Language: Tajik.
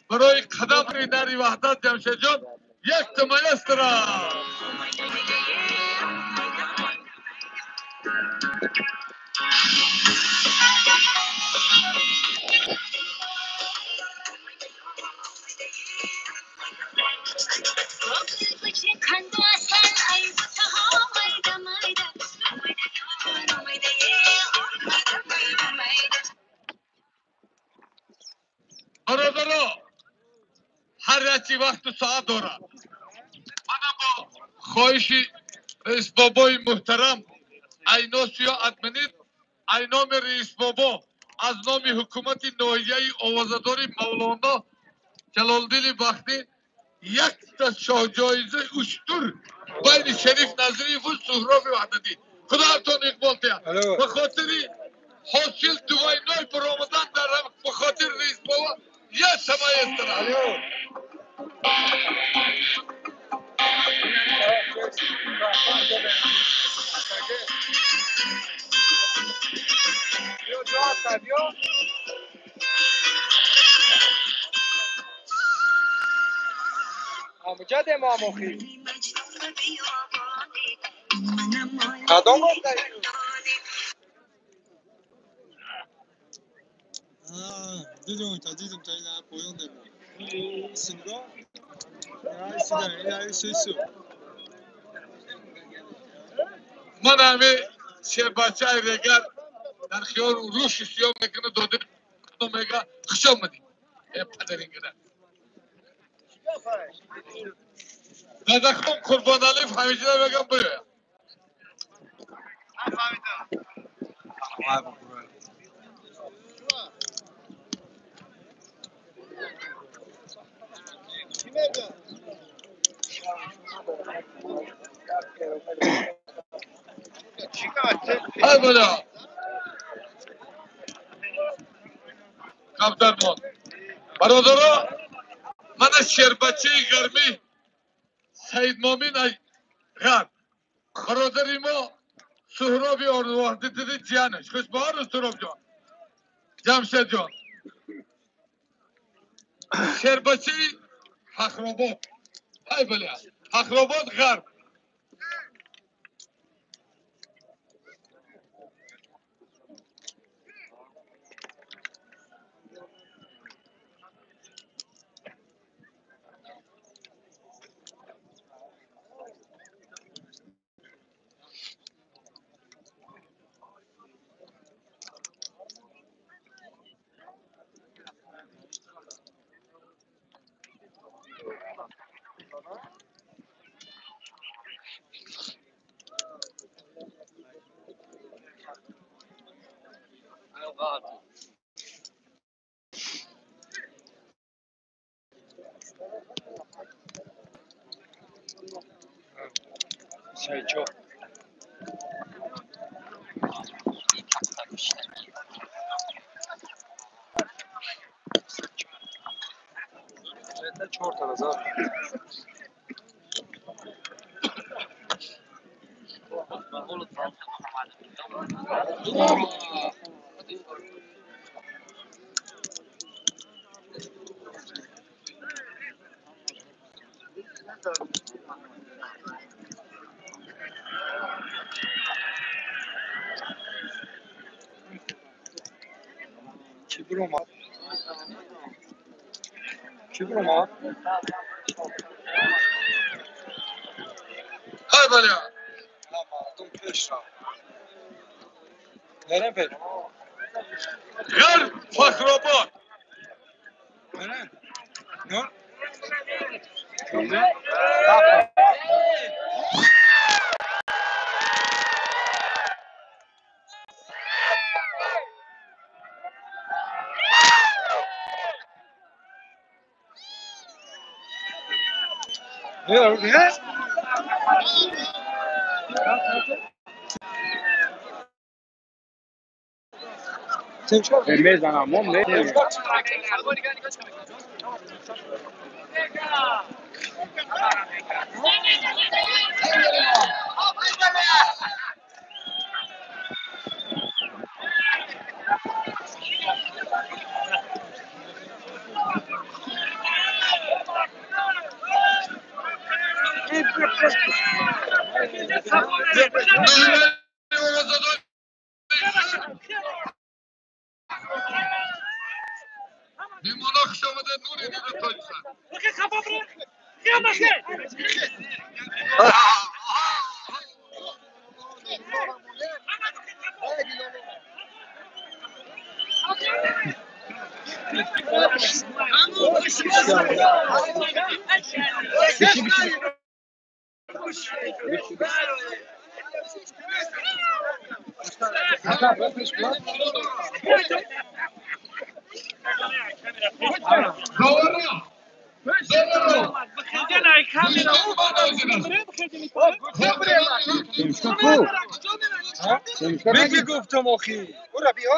Барои қадам нари Ваҳдат Ҷамшедҷон якта маэстро. Бародаро, ҳар яки вақту соат дорад. Мана бо хоҳиши раисбобои муҳтарам Айносиё админит, айноми раисбобо аз номи ҳукумати ноҳияи овозадори Мавлоно Ҷалолдини Бахтӣ якта шоҳҷоизаи уштур байни Шариф Назриеву Суҳроби Ваҳдатӣ. Худоатон иқбол диҳад. Ба хотири ҳосил дувайной баромадан дар ба хотири раисбобо як самаэстра. Амҷад Имомохи. Кадом Дидум, та дидум, та ина поён демо. Синго? Ай, сида, ай, сису. Ман ҳами шербачаи регар дар хиёл рӯши сиём мекунад, доди мега хуш омадӣ. Э падарингира. Дадахон Қурбоналиев ҳамеша мегам биёя. Ай бола. Кабдармон. Бародаро, мана шербачаи гармӣ Саид Момин ай ғарб. Бародари мо Суҳроби Орзуваҳдидини ҷиянаш. Хушбаҳор Суҳробҷон. Ҷамшедҷон. Шербачаи Фахробод. Ай баля. Фахробод ғарб. Чайчо. Чорта назад. Киброма. Киброма. Ай баля. Мардум пеш рафт. Нерем пеш? Ғарб Фахробод. Нерем? Нор? Ne? میزنم مم نه Меҳмоно, хуш омадед, нури дида Тоҷикистон. Меги гуфтам охи. Ура биё.